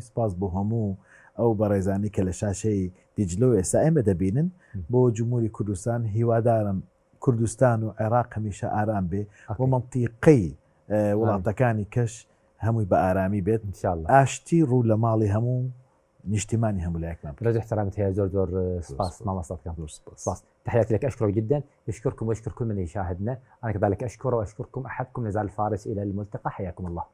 سپاس بۆ هەموو ئەو بەڕێزانی کە لە شاشەی دیجلەوە ئێستا ئێمە دەبینن بۆ جمهوری کوردستان. هیوادارم کوردستان و عێراق هەمیشە ئارام بێ و مەنتیقەی وڵاتەکانی کەش هەمووی بە ئارامی بێت. ان شاء الله. ئاشتی ڕوو لە ماڵی هەموو نیشتیمانی هەموو لایەکمان بکات. ڕێز و احترامت هەیە زۆر زۆر سپاس مامۆستا دەکەم. زۆر سپاس. سپاس. تحياتي لك اشكرك جدا يشكركم ويشكر كل من يشاهدنا انا كذلك اشكره واشكركم احبكم نزال الفارس الى الملتقى حياكم الله.